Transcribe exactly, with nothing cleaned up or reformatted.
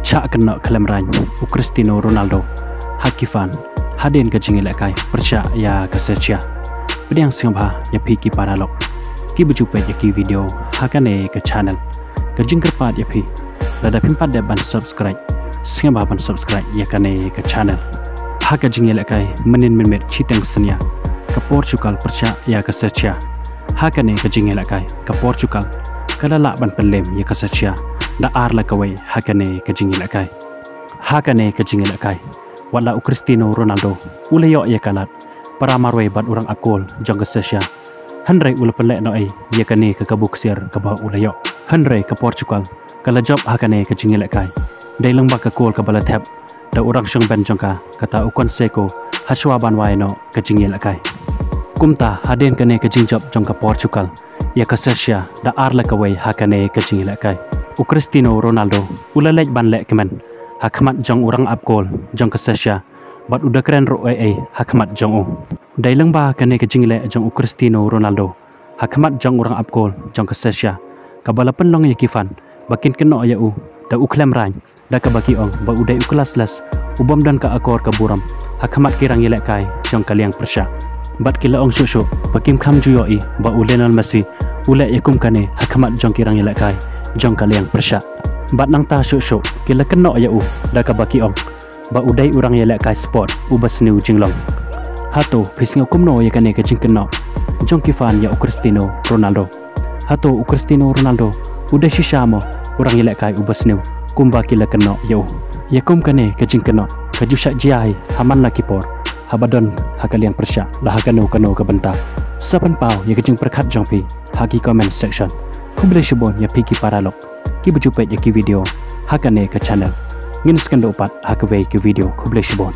Shah kynnoh khlem raiñ u Cristiano Ronaldo ha ki fan hadien ka jingïalehkai pyrshah ïa ka Serbia. Pdiang sngewbha ïa phi ki paralok kiba ju peit ïa ki video ha kane ka channel. Ka jingkyrpad ïa phi, lada phim pat dep ban subscribe, sngewbha ban subscribe ïa kane ka channel. Ha ka jingïalehkai mynnin mynmiet shiteng synñia ka Portugal pyrshah ïa ka Serbia. Ha kane ka jingïalehkai ka Portugal ka la lah ban pynlem ïa ka Serbia da ar la kawei ha kane ka jingïalehkai. Ha kane ka jingïalehkai, wat la u Cristiano Ronaldo u la ïoh ïa ka lad para marwei bad u rangap kol jong ka Serbia, hynrei u la pynleh noh ei ïa kane ka kabu ksiar kaba u la ïoh. Hynrei ka Portugal ka la jop ha kane ka jingïalehkai dei lyngba ka kol kaba la thep da u rangshong ben jong ka, kata u Conceição, hashwa ban wai noh ka jingïalehkai. Kumta hadien kane ka jingjop jong ka Portugal ïa ka Serbia da ar la kawei ha kane ka jingïalehkai, u Cristiano Ronaldo u la leit ban leh kmen ha khmat jong u rangap kol jong ka Serbia bad u da kren ruh ei ei ha khmat jong u. Dei lyngba kane ka jingleh jong u Cristiano Ronaldo ha khmat jong u rangap kol jong ka Serbia, kaba la pynlong ïa ki fan ba kin kynnoh ïa u da u khlem raiñ, da kaba ki ong ba u dei u classless, u bym don ka akor ka burom ha khmat ki rangïalehkai jong ka liang pyrshah. Bad ki la ong shuh shuh ba kim kham ju ïohi ba u Lionel Messi u leh ïa kum kane ha khmat jong ki rangïalehkai jong ka liang pyrshah. Bad nangta shuh shuh ki la kynnoh ïa u da kaba ki ong ba u dei u rangïalehkai sport uba sniew jinglong. Hato phi sngew kumno ïa kane ka jingkynnoh jong ki fan ïa u Cristiano Ronaldo? Hato u Cristiano Ronaldo u dei shisha mo u rangïalehkai uba sniew kumba ki la kynnoh ïa u? Ïa kum kane ka jingkynnoh ka ju shah jia hi ha man la ki por haba don ha ka liang pyrshah la ha kano kano ka bynta. Sa pynpaw ïa ka jingpyrkhat jong phi ha ki comment section. Khublei shibun ïa phi ki paralok kiba ju peit ïa ki video ha kane ka channel. Ngin sa ïakynduh pat ha kawei ka video. Khublei shibun.